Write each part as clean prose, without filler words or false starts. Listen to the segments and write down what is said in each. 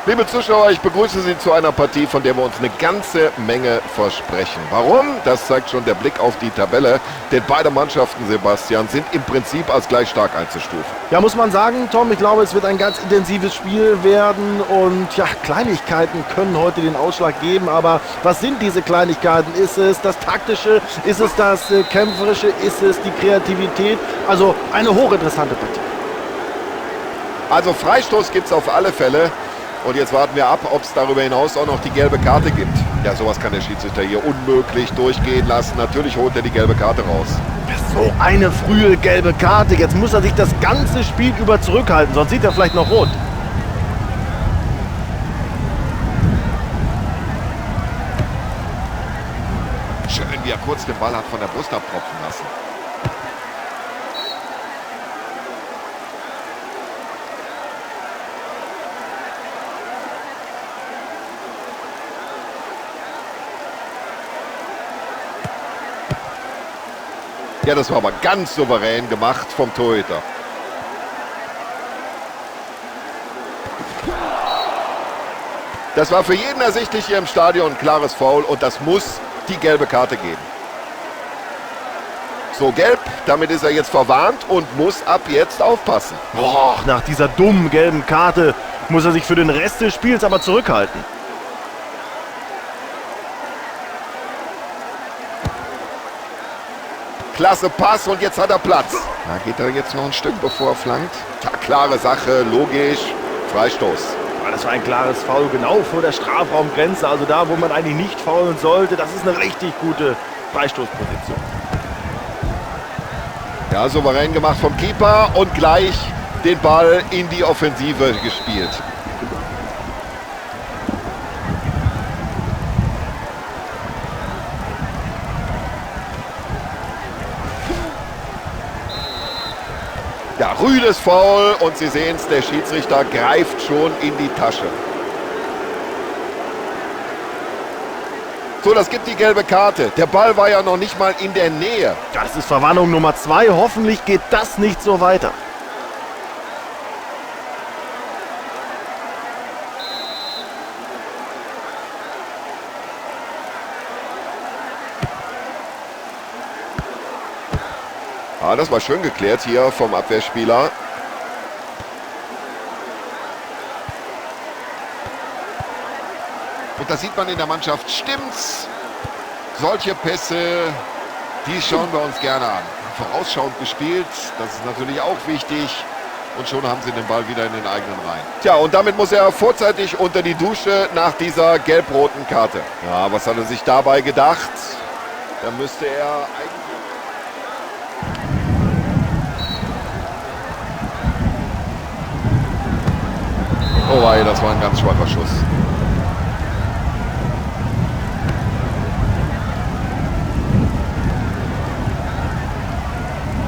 Liebe Zuschauer, ich begrüße Sie zu einer Partie, von der wir uns eine ganze Menge versprechen. Warum? Das zeigt schon der Blick auf die Tabelle. Denn beide Mannschaften, Sebastian, sind im Prinzip als gleich stark einzustufen. Ja, muss man sagen, Tom, ich glaube, es wird ein ganz intensives Spiel werden. Und ja, Kleinigkeiten können heute den Ausschlag geben. Aber was sind diese Kleinigkeiten? Ist es das Taktische? Ist es das Kämpferische? Ist es die Kreativität? Also eine hochinteressante Partie. Also Freistoß gibt es auf alle Fälle. Und jetzt warten wir ab, ob es darüber hinaus auch noch die gelbe Karte gibt. Ja, sowas kann der Schiedsrichter hier unmöglich durchgehen lassen. Natürlich holt er die gelbe Karte raus. So eine frühe gelbe Karte. Jetzt muss er sich das ganze Spiel über zurückhalten, sonst sieht er vielleicht noch rot. Schön, wie er kurz den Ball hat von der Brust abtropfen lassen. Ja, das war aber ganz souverän gemacht vom Torhüter. Das war für jeden ersichtlich hier im Stadion ein klares Foul und das muss die gelbe Karte geben. So, gelb, damit ist er jetzt verwarnt und muss ab jetzt aufpassen. Boah, nach dieser dummen gelben Karte muss er sich für den Rest des Spiels aber zurückhalten. Klasse Pass und jetzt hat er Platz. Da geht er jetzt noch ein Stück, bevor er flankt. Ja, klare Sache, logisch. Freistoß. Ja, das war ein klares Foul, genau vor der Strafraumgrenze. Also da, wo man eigentlich nicht foulen sollte. Das ist eine richtig gute Freistoßposition. Ja, souverän gemacht vom Keeper und gleich den Ball in die Offensive gespielt. Ja, rüdes Foul und Sie sehen es, der Schiedsrichter greift schon in die Tasche. So, das gibt die gelbe Karte. Der Ball war ja noch nicht mal in der Nähe. Das ist Verwarnung Nummer 2. Hoffentlich geht das nicht so weiter. Ah, das war schön geklärt hier vom Abwehrspieler. Und das sieht man in der Mannschaft. Stimmt's? Solche Pässe, die schauen wir uns gerne an. Vorausschauend gespielt, das ist natürlich auch wichtig. Und schon haben sie den Ball wieder in den eigenen Reihen. Tja, und damit muss er vorzeitig unter die Dusche nach dieser gelb-roten Karte. Ja, was hat er sich dabei gedacht? Da müsste er eigentlich... Oh wei, das war ein ganz schwacher Schuss.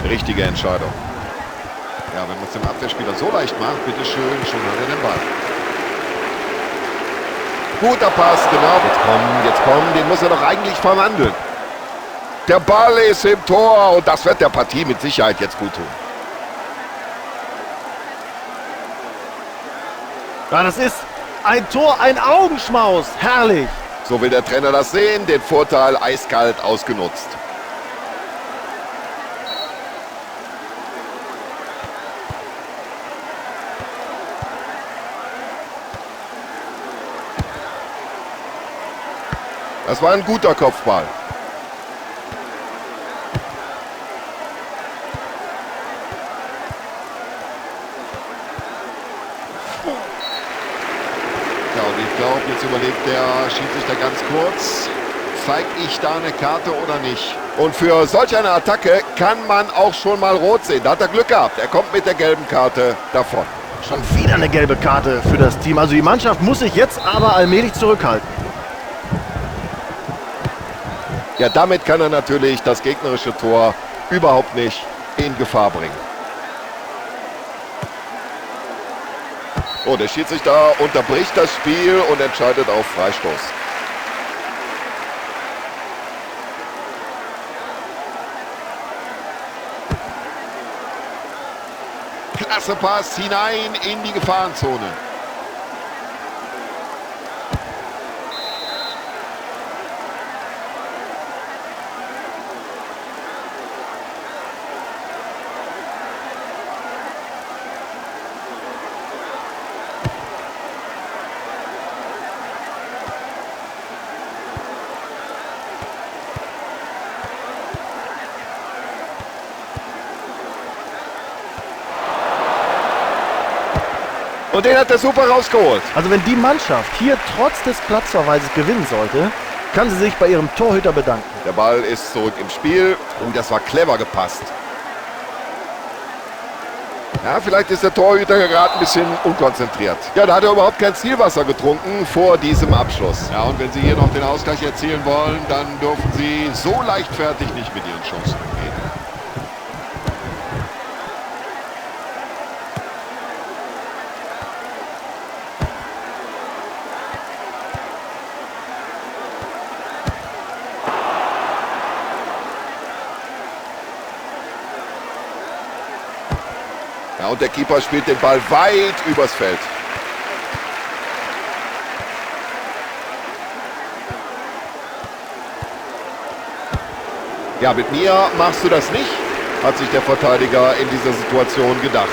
Richtige Entscheidung. Ja, wenn man es dem Abwehrspieler so leicht macht, bitteschön, schon hat er den Ball. Guter Pass, genau. Jetzt komm, den muss er doch eigentlich verwandeln. Der Ball ist im Tor und das wird der Partie mit Sicherheit jetzt gut tun. Ja, das ist ein Tor, ein Augenschmaus. Herrlich. So will der Trainer das sehen, den Vorteil eiskalt ausgenutzt. Das war ein guter Kopfball. Ja, und ich glaube, jetzt überlegt der Schiedsrichter ganz kurz, zeige ich da eine Karte oder nicht? Und für solch eine Attacke kann man auch schon mal rot sehen. Da hat er Glück gehabt. Er kommt mit der gelben Karte davon. Schon wieder eine gelbe Karte für das Team. Also die Mannschaft muss sich jetzt aber allmählich zurückhalten. Ja, damit kann er natürlich das gegnerische Tor überhaupt nicht in Gefahr bringen. Oh, der Schiedsrichter unterbricht das Spiel und entscheidet auf Freistoß. Klasse Pass hinein in die Gefahrenzone. Und den hat er super rausgeholt. Also wenn die Mannschaft hier trotz des Platzverweises gewinnen sollte, kann sie sich bei ihrem Torhüter bedanken. Der Ball ist zurück im Spiel. Und das war clever gepasst. Ja, vielleicht ist der Torhüter gerade ein bisschen unkonzentriert. Ja, da hat er überhaupt kein Zielwasser getrunken vor diesem Abschluss. Ja, und wenn sie hier noch den Ausgleich erzielen wollen, dann dürfen sie so leichtfertig nicht mit ihren Chancen umgehen. Ja, und der Keeper spielt den Ball weit übers Feld. Ja, mit mir machst du das nicht, hat sich der Verteidiger in dieser Situation gedacht.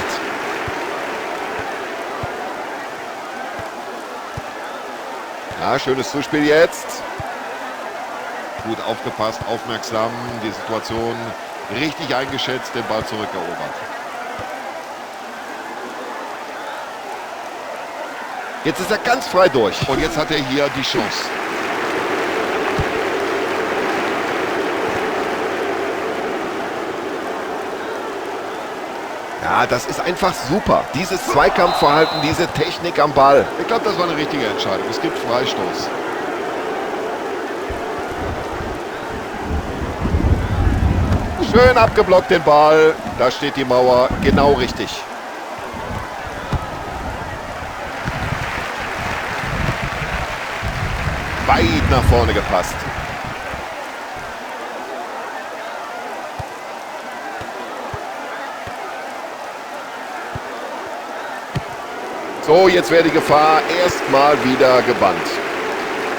Ja, schönes Zuspiel jetzt. Gut aufgepasst, aufmerksam, die Situation richtig eingeschätzt, den Ball zurückerobert. Jetzt ist er ganz frei durch. Und jetzt hat er hier die Chance. Ja, das ist einfach super. Dieses Zweikampfverhalten, diese Technik am Ball. Ich glaube, das war eine richtige Entscheidung. Es gibt Freistoß. Schön abgeblockt den Ball. Da steht die Mauer genau richtig. Weit nach vorne gepasst. So, jetzt wäre die Gefahr erstmal wieder gebannt.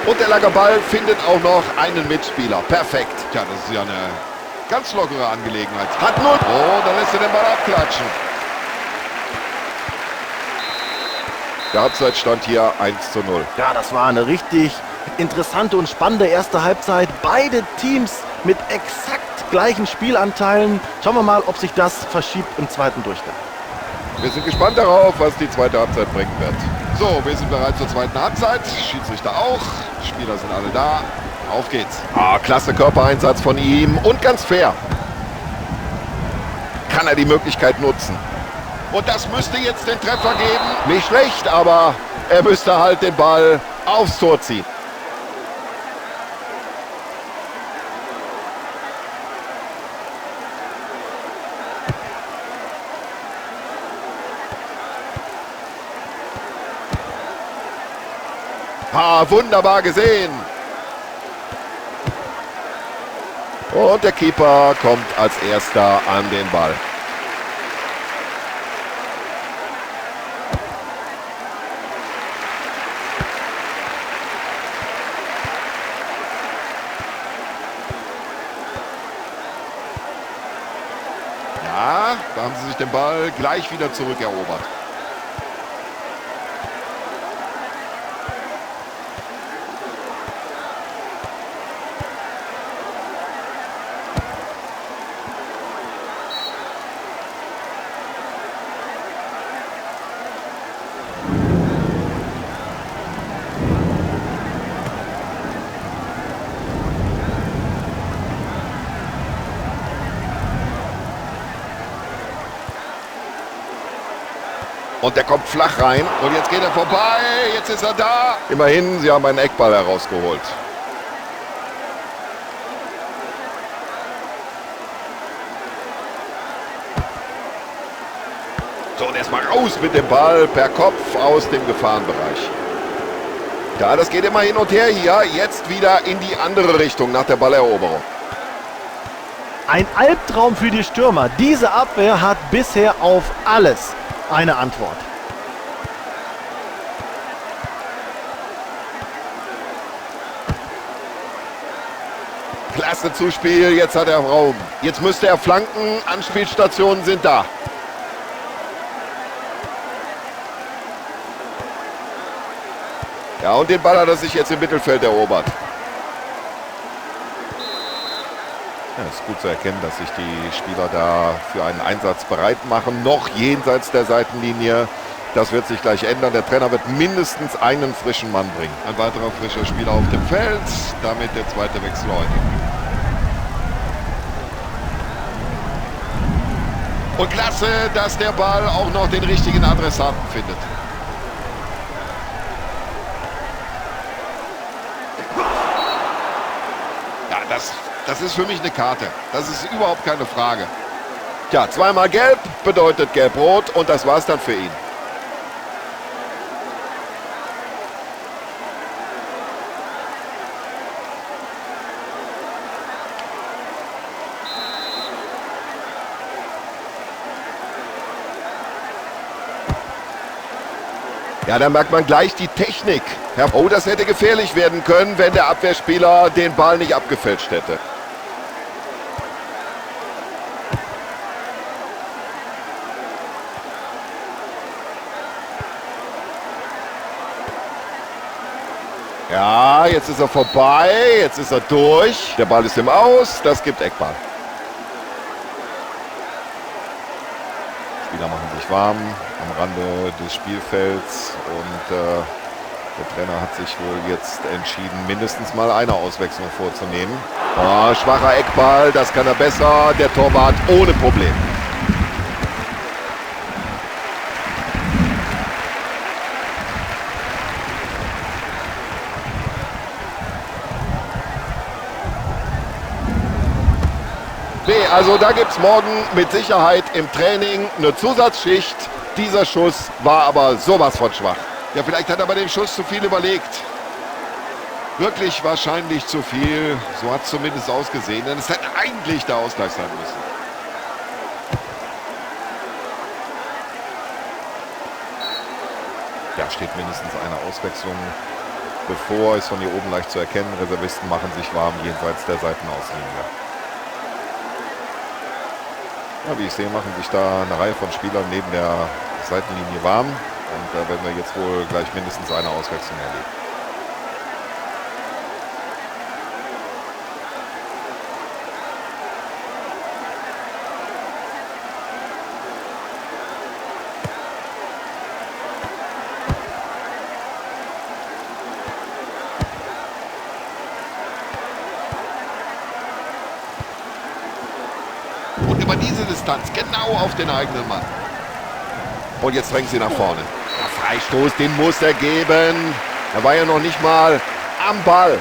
Und der lange Ball findet auch noch einen Mitspieler. Perfekt. Tja, das ist ja eine ganz lockere Angelegenheit. Hat nun. Oh, da lässt er den Ball abklatschen. Der Halbzeitstand hier 1:0. Ja, das war eine richtig interessante und spannende erste Halbzeit. Beide Teams mit exakt gleichen Spielanteilen. Schauen wir mal, ob sich das verschiebt im zweiten Durchgang. Wir sind gespannt darauf, was die zweite Halbzeit bringen wird. So, wir sind bereit zur zweiten Halbzeit. Schiedsrichter auch. Spieler sind alle da. Auf geht's. Ah, klasse Körpereinsatz von ihm und ganz fair. Kann er die Möglichkeit nutzen. Und das müsste jetzt den Treffer geben. Nicht schlecht, aber er müsste halt den Ball aufs Tor ziehen. Ah, wunderbar gesehen. Und der Keeper kommt als erster an den Ball. Ja, da haben sie sich den Ball gleich wieder zurückerobert. Und der kommt flach rein. Und jetzt geht er vorbei. Jetzt ist er da. Immerhin, sie haben einen Eckball herausgeholt. So, und erstmal raus mit dem Ball per Kopf aus dem Gefahrenbereich. Ja, das geht immer hin und her hier. Jetzt wieder in die andere Richtung nach der Balleroberung. Ein Albtraum für die Stürmer. Diese Abwehr hat bisher auf alles eine Antwort. Klasse Zuspiel, jetzt hat er Raum. Jetzt müsste er flanken, Anspielstationen sind da. Ja, und den Ball hat er sich jetzt im Mittelfeld erobert. Ja, ist gut zu erkennen, dass sich die Spieler da für einen Einsatz bereit machen. Noch jenseits der Seitenlinie. Das wird sich gleich ändern. Der Trainer wird mindestens einen frischen Mann bringen. Ein weiterer frischer Spieler auf dem Feld. Damit der zweite Wechsel heute. Und klasse, dass der Ball auch noch den richtigen Adressaten findet. Ja, das ist für mich eine Karte. Das ist überhaupt keine Frage. Tja, zweimal gelb bedeutet gelb-rot und das war's dann für ihn. Ja, da merkt man gleich die Technik. Oh, das hätte gefährlich werden können, wenn der Abwehrspieler den Ball nicht abgefälscht hätte. Ja, jetzt ist er vorbei, jetzt ist er durch. Der Ball ist im Aus, das gibt Eckball. Spieler machen sich warm am Rande des Spielfelds und der Trainer hat sich wohl jetzt entschieden, mindestens mal eine Auswechslung vorzunehmen. Oh, schwacher Eckball, das kann er besser. Der Torwart ohne Problem. Nee, also da gibt's morgen mit Sicherheit im Training eine Zusatzschicht. Dieser Schuss war aber sowas von schwach. Ja, vielleicht hat er bei dem Schuss zu viel überlegt. Wirklich wahrscheinlich zu viel. So hat's zumindest ausgesehen. Denn es hätte eigentlich der Ausgleich sein müssen. Ja, steht mindestens eine Auswechslung bevor. Ist von hier oben leicht zu erkennen. Reservisten machen sich warm jenseits der Seitenauslinie. Ja, wie ich sehe, machen sich da eine Reihe von Spielern neben der Seitenlinie warm. Und da werden wir jetzt wohl gleich mindestens eine Auswechslung erleben. Und über diese Distanz genau auf den eigenen Mann. Und jetzt drängen sie nach vorne. Der Freistoß, den muss er geben. Er war ja noch nicht mal am Ball.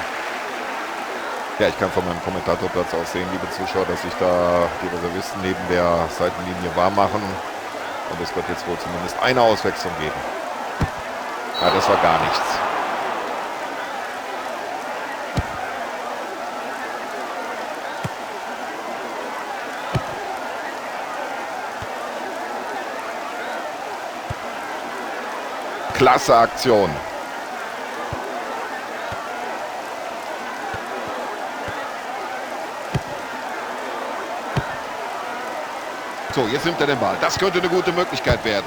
Ja, ich kann von meinem Kommentatorplatz aus sehen, liebe Zuschauer, dass sich da die Reservisten neben der Seitenlinie warm machen. Und es wird jetzt wohl zumindest eine Auswechslung geben. Ja, das war gar nichts. Klasse Aktion. So, jetzt nimmt er den Ball. Das könnte eine gute Möglichkeit werden.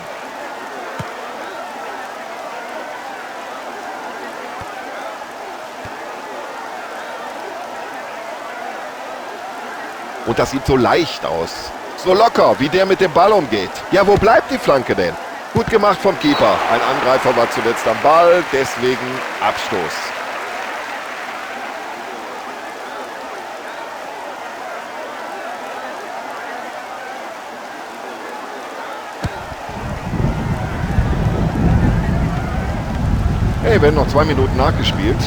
Und das sieht so leicht aus. So locker, wie der mit dem Ball umgeht. Ja, wo bleibt die Flanke denn? Gut gemacht vom Keeper. Ein Angreifer war zuletzt am Ball, deswegen Abstoß. Hey, werden noch 2 Minuten nachgespielt.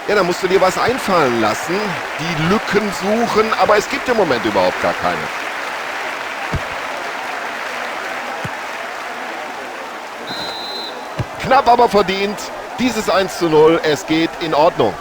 Ja, da musst du dir was einfallen lassen, die Lücken suchen, aber es gibt im Moment überhaupt gar keine. Knapp aber verdient, dieses 1:0, es geht in Ordnung.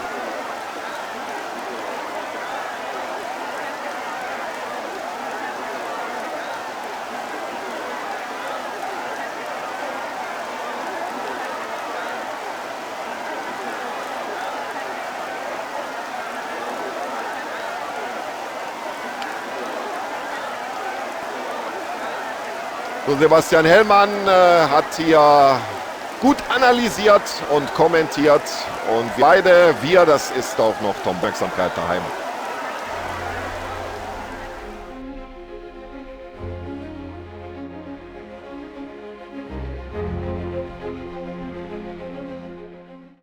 So, Sebastian Hellmann hat hier gut analysiert und kommentiert. Und wir beide, das ist auch noch Tom Wirksamkeit daheim.